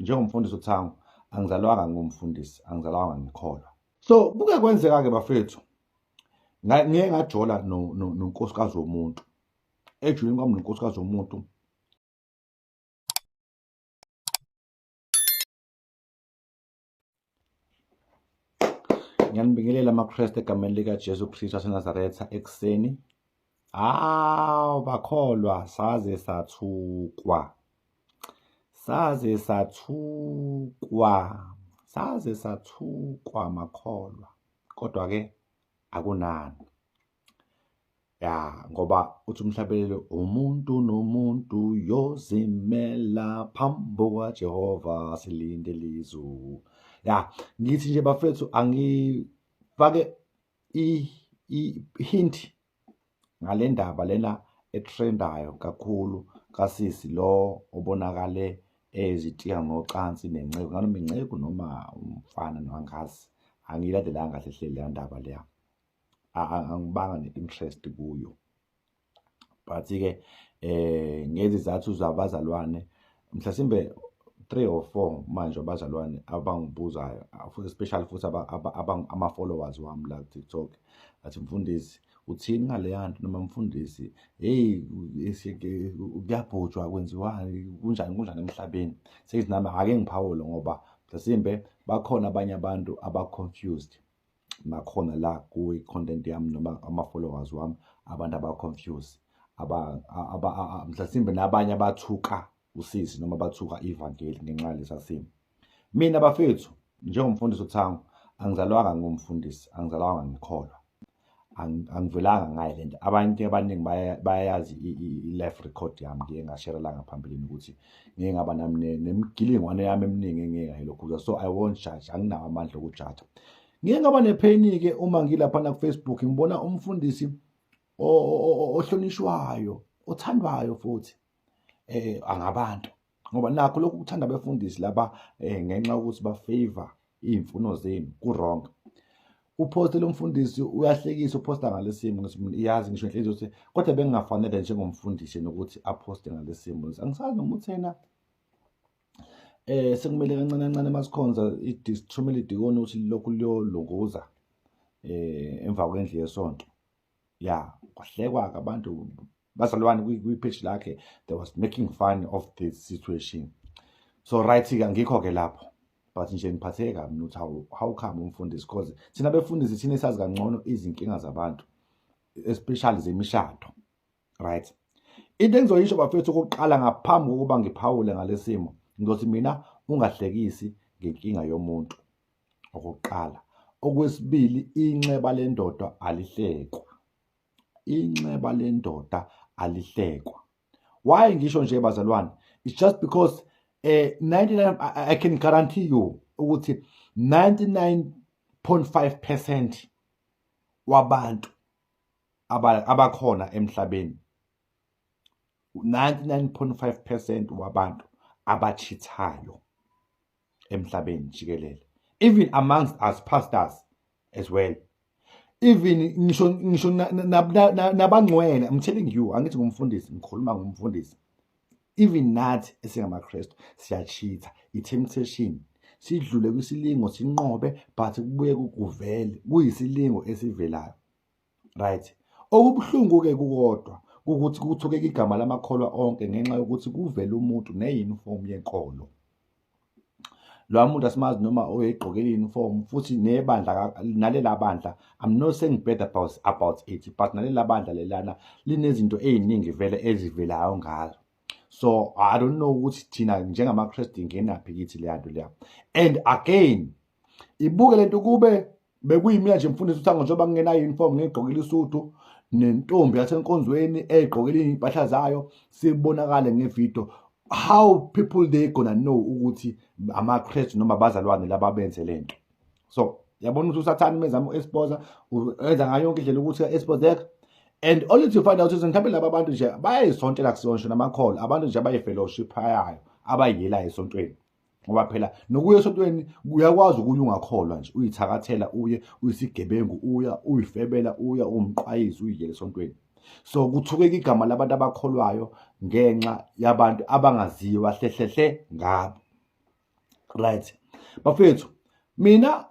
njengomfundisi uThango, angizalwanga ngumfundisi, angizalwanga ngikholwa. So kuke kwenzeka-ke bafethu, ngiye ngajola nonkosikazi womuntu. Ejuleni kwami nonkosikazi womuntu, Ngiyanibingelela amaKristu egameni likaJesu Kristu waseNazaretha ekuseni. Hawu bakholwa saze sathukwa. Saze sathukwa. Saze sathukwa makholwa. Kodwa ke akunani. Ya ngoba uthi umhlabelelo umuntu nomuntu yozimela phambi kwaJehova silinde lizulu. Ya ngithi nje bafethu angifake i-hint ngale ndaba lena etrendayo kakhulu kasisi lo obonakale ezitika ngocansi nenceku nganoma inceku noma umfana noma angazi angiyilandelanga kahle hle leya ndaba leya. Angibanga ne-interest kuyo. But-ke ngezizathu zabazalwane mhlasimbe 3 or 4 manje abazalwane abangibuzayo futhi especially futhi ama-followers wami la ku-TikTok athi mfundisi uthini ngaleya nto noma mfundisi hey kuyabhujwa kwenziwani kunjani kunjani emhlabeni. Sengithi nami ake ngiphawule ngoba mhlasimbe bakhona abanye abantu aba-confused nakhona la kwi-content yami noma ama-followers wami abantu aba-confused mhlasimbe nabanye abathuka usisi noma bathuka ivangeli ngenxa yalesa simo. Mina bafethu njengomfundisi uThango angizalwanga ngumfundisi, angizalwanga ngikholwa. Angivelanga ngayo lento. Abantu abaningi bayayazi i-life record yami, ngiye ngashera la ngaphambilini ukuthi ngiye ngaba nami nemigilingwane yami eminingi engiye ngayilokhuza. So I won't judge, anginawo amandla okujaja. Ngiye ngaba nepheni-ke uma ngilaphana ku-Facebook ngibona umfundisi ohlonishwayo, othandwayo futhi angabantu. Ngoba nakho lokhu kuthanda abefundisi laba ngenxa yokuthi ba-favor iy'mfuno zenu ku-wrong. Uphoste lo mfundisi uyahlekisa uphosta ngalesimo ngithi mina iyazi ngisho inhliziyo ukuthi kodwa bengingafanele njengomfundisi nokuthi aphoste ngalesimo. Angisazi noma uthena sekumele kancane kancane masikhonza ithumele idikoni ukuthi lokhu liyolunguza emva kwendlu yesonto. Ya kwahlekwa-ke abantu bazalwane kwi-page lakhe, they was making fun of this situation. So right-ke angikho-ke lapho, but nje ngiphatheke kabi mina ukuthi how come umfundisi, cause thina befundisi thina esazi kangcono izinkinga zabantu especially zemishado, right? Into engizoyisho bafethu okokuqala ngaphambi kokuba ngiphawule ngalesimo, ngizothi mina ungahlekisi ngenkinga yomuntu okokuqala. Okwesibili, inxeba lendoda alihlekwa. Inxeba lendoda alihlekwa. Why ngisho nje bazalwane? It's just because 99 I can guarantee you ukuthi 99.5% wabantu abakhona emhlabeni, 99.5% wabantu abachithayo emhlabeni jikelele, even amongst us pastors as well, even ngisho nabangcwele. I'm telling you, angithi ngumfundisi, ngikhuluma ngumfundisi. Even nathi esingamaKristu siyachitha, i-temptation sidlule kwisilingo sinqobe, but kubuye kuvele kuyisilingo esivelayo, right? Okubuhlungu-ke kukodwa ukuthi kuthukeka igama lamakholwa onke ngenxa yokuthi kuvele umuntu ne-uniform yenkolo. Lowa muntu asimazi noma oyigqokela i-uniform futhi nebandla nalela bandla. I'm not saying bad about it, but nalela bandla lelana linezinto ey'ningi vele ezivelayo ngazo. So I don't know ukuthi thina njengamaKristu ingenaphi kithi leya nto leya. And again, ibuke lento kube bekuyimina nje mfundisi uThango, njengoba ngingenayo uniform ngigqokile isudu nentombi yasenkonzweni eyigqokile iy'mpahla zayo, sibonakale ngevidiyo, how people they gonna know ukuthi amaKristu noma abazalwane laba benze lento? So yabona ukuthi uSathane mezama u-expose wenza ngayo yonke indlela ukuthi expose, and only to find out ukuthi mhlawumbe laba bantu nje bayayisontela kusiyona namakholwa, abantu nje abayi-fellowship-ayo abayiyelayo esontweni. Ngoba phela nokuya esontweni uyakwazi ukuya ungakholwa nje, uyithakathela, uye uyisigebengu, uya uyifebela, uya umqwayizi, uyiyele esontweni. So kuthukeka igama labantu abakholwayo ngenxa yabantu abangaziwa hlehlehle ngabo. Right, bafethu, mina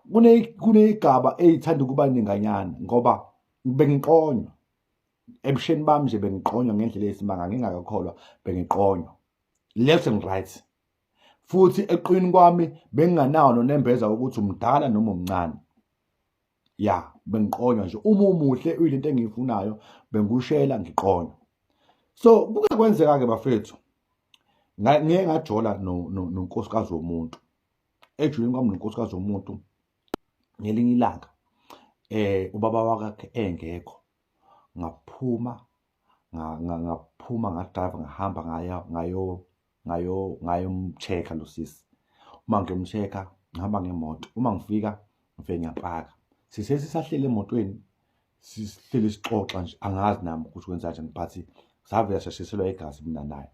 kuneyigaba eyithanda ukuba ninganyana ngoba bengiqonywa ebusheni bami nje, bengiqonywa ngendlela eyisimanga, ngingakakholwa, bengiqonywa left and right. Futhi eqini kwami benginganawo nonembeza ukuthi umdala noma umncane. Ya, bengiqonywa nje, uma umuhle uyilento engiyifunayo, bengushela ngiqonywa. So kuke kwenzeka-ke, bafethu, ngiye ngajola nonkosikazi womuntu. Ejuleni kwami nonkosikazi womuntu, ngelinye ilanga ubaba wakhe engekho, ngaphuma, ngaphuma, nga-drive, ngahamba, ngaya ngayo ngayo ngayom-check-a lo sisi. Uma ngiyom-check-a, ngihamba ngemoto, uma ngifika, ngifike ngiyapaka. Sise sisahleli emotweni, sihleli sixoxa nje, angazi nami ukuthi kwenza kanjani, but savele sashiselwa igazi mina naye,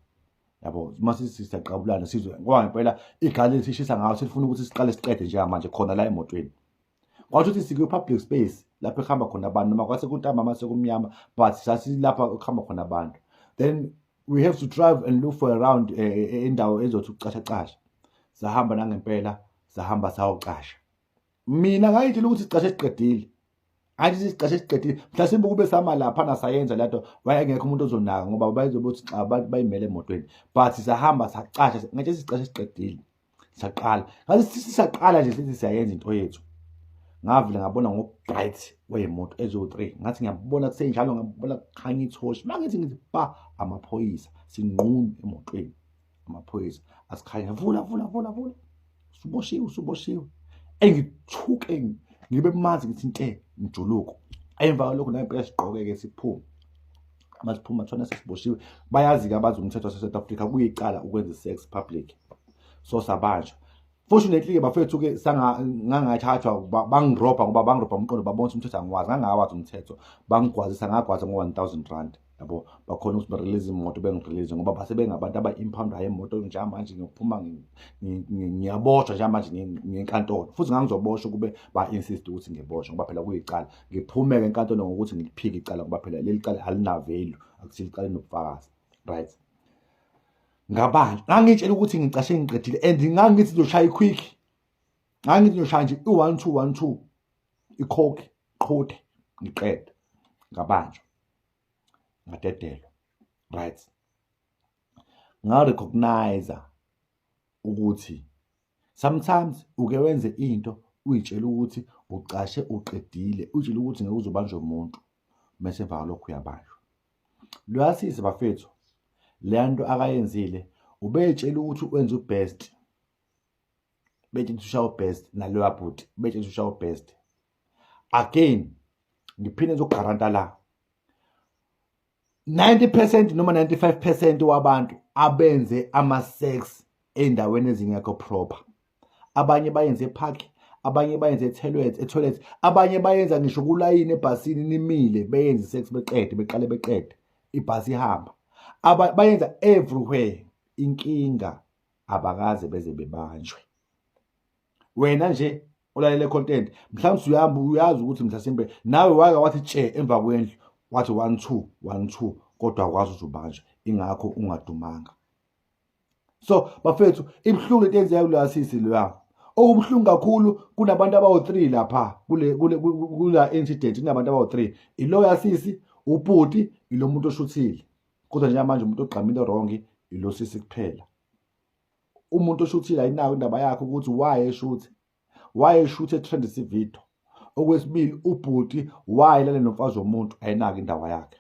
yabo. Uma sithi siyaqabulana, sizwe ngoba ngempela igazi lisishisa ngayo, sifuna ukuthi siqale siqede njengamanje khona la emotweni. Kwasho ukuthi sikwi-public space lapho ekuhamba khona abantu, noma kwase kuntambama, sekumnyama, but sasilapha ekuhamba khona abantu. Then we have to drive and look for around indawo ezothi ukucasha casha. Sahamba nangempela, sahamba sayocasha. Mina ngayitshela ukuthi sicashe siqedile, angithi sicashe siqedile. Mhlasimbe kube sama laphana sayenza lento, wayengekho umuntu ozonaka ngoba bayizobe ukuthi cha, abantu bayimele emotweni. But sahamba sacasha, ngathi sicashe siqedile, saqala, ngathi sisaqala nje sithi siyayenza into yethu, ngavele ngabona ngo-bright wey'moto eziwu-3. Ngathi ngiyabona kusenjalo, ngabona kukhanya ithoshi. Uma ngithi ba, amaphoyisa! Sinqunu emotweni, amaphoyisa asikhanya, "Vula, vula, vula, vula, usuboshiwe, usuboshiwe." Engithuke ngibe manzi, ngithi nte ngijuluko. Emva kwalokho nangempela sigqoke-ke, siphume. Masiphuma thona sesiboshiwe. Bayazi-ke abazi umthetho wase-South Africa, kuyicala ukwenza i-sex public, so sabanjwa. Fortunately-ke, bafethu-ke, ngangathathwa, bangirobha ngoba bangirobha umqondo, babona ukuthi umthetho angiwazi, ngangawazi umthetho. Bangigwazisa, ngagwaza ngo-R1000, yabo. Bakhona ukuthi ba-release imoto, bengi-release ngoba base bengabantu aba-impound-ayo imoto. Njengamanje ngiyophuma, ngiyaboshwa njengamanje ngenkantolo, futhi ngangizoboshwa kube ba-insist ukuthi ngiboshwe, ngoba phela kuyicala. Ngiphume-ke enkantolo ngokuthi ngiliphike icala, ngoba phela leli cala alina-value, akusilo icala elinobufakazi, right? Ngabanjwa. Ngangitshela ukuthi ngicashe ngiqedile and ngangithi ngizoshaya i-quick, ngangithi ngizoshaya nje i-1 2 1 2, ikhokhi qhuthe, ngiqede. Ngabanjwa, ngadedelwa, right? Nga-recognize ukuthi sometimes uke wenze into uyitshela ukuthi ucashe uqedile, uyitshela ukuthi ngeke uzobanjwa umuntu, bese emva kwalokho uyabanjwa. Loya sisi, bafethu, leya nto akayenzile, ubeyitshela ukuthi wenza u-best, betshela ukuthi ushaya u-best, naloya bhuti betshela ukuthi ushaya u-best. Again, ngiphinde ngizogaranta la, 90% noma 95% wabantu abenze ama-sex ey'ndaweni ezingekho proper, abanye bayenze e-park, abanye bayenze e-toilet, abanye bayenza ngisho kulayini ebhasini, nimile, beyenze i-sex, beqede, beqale beqede, ibhasi ihamba. Bayenza everywhere. Inkinga, abakaze beze bebanjwe. Wena nje olalele content, mhlawumbe uyahamba, uyazi ukuthi mhlasimbe nawe wake wathi tshe emva kwendlu, wathi 1 2 1 2, kodwa akwazi ukuthi ubanjwe, ingakho ungadumanga. So bafethu, ibuhlungu lento eyenzeka kuloya sisi loya. Okubuhlungu kakhulu, kunabantu abawu-3 lapha kule kula incident, kunabantu abawu-3: iloya sisi, ubhuti, ilo muntu oshuthile. Kodwa njengamanje umuntu ogqamile wrong ilo sisi kuphela. Umuntu oshuthile ayinayo indaba yakhe ukuthi why eshuthe, why eshuthe e-trendisa ividiyo. Okwesibili, ubhuti why lale nomfazi womuntu, ayinako indaba yakhe.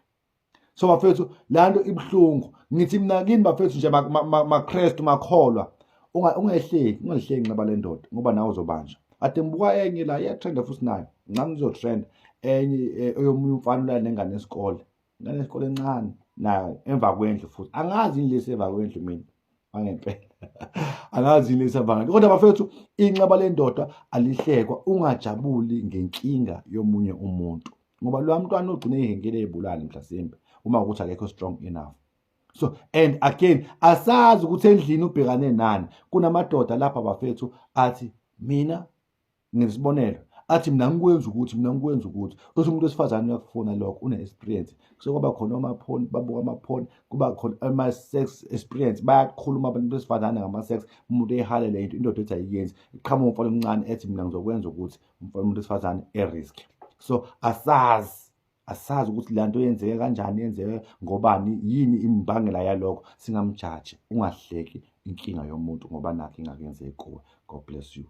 So bafethu, la nto ibuhlungu. Ngithi mina kini, bafethu nje, maKristu, makholwa, ungehleki, ungalihleki inxeba lendoda, ngoba nawe uzobanjwa. Ade ngibuka enye la, iyatrenda futhi nayo, ncane izotrenda enye, eyomunye umfana ulala nengane yesikole, ingane yesikole encane nayo, emva kwendlu futhi. Angazi yini lesi emva kwendlu, mina angempela angazi yini lesi emva kwendlu. Kodwa bafethu, inxeba lendoda alihlekwa. Ungajabuli ngenkinga yomunye umuntu, ngoba lo mntwana ugcine eyihenkele eyibulale mhlasimbe, uma ukuthi akekho strong enough. So and again, asazi ukuthi endlini ubhekane nani. Kunamadoda lapha, bafethu, athi mina ngisibonelo, Athi mina ngikwenza ukuthi, mina ngikwenza ukuthi. Uthi umuntu wesifazane uyakufuna lokho, une-experience. Sekuba khona oma-porn, babuka ama-porn, kuba khona ama-sex experience, bayakhuluma abantu besifazane ngama-sex. Umuntu eyihalele into, indoda ethi ayiyenzi, iqhamuka umfana omncane ethi mina ngizokwenza ukuthi, umfana, umuntu wesifazane e-risk. So asazi, asazi ukuthi le nto yenzeke kanjani, yenzeke ngobani, yini imbangela yalokho. Singamjaji, ungahleki inkinga yomuntu ngoba nakho ingakenzeki kuwe. God bless you.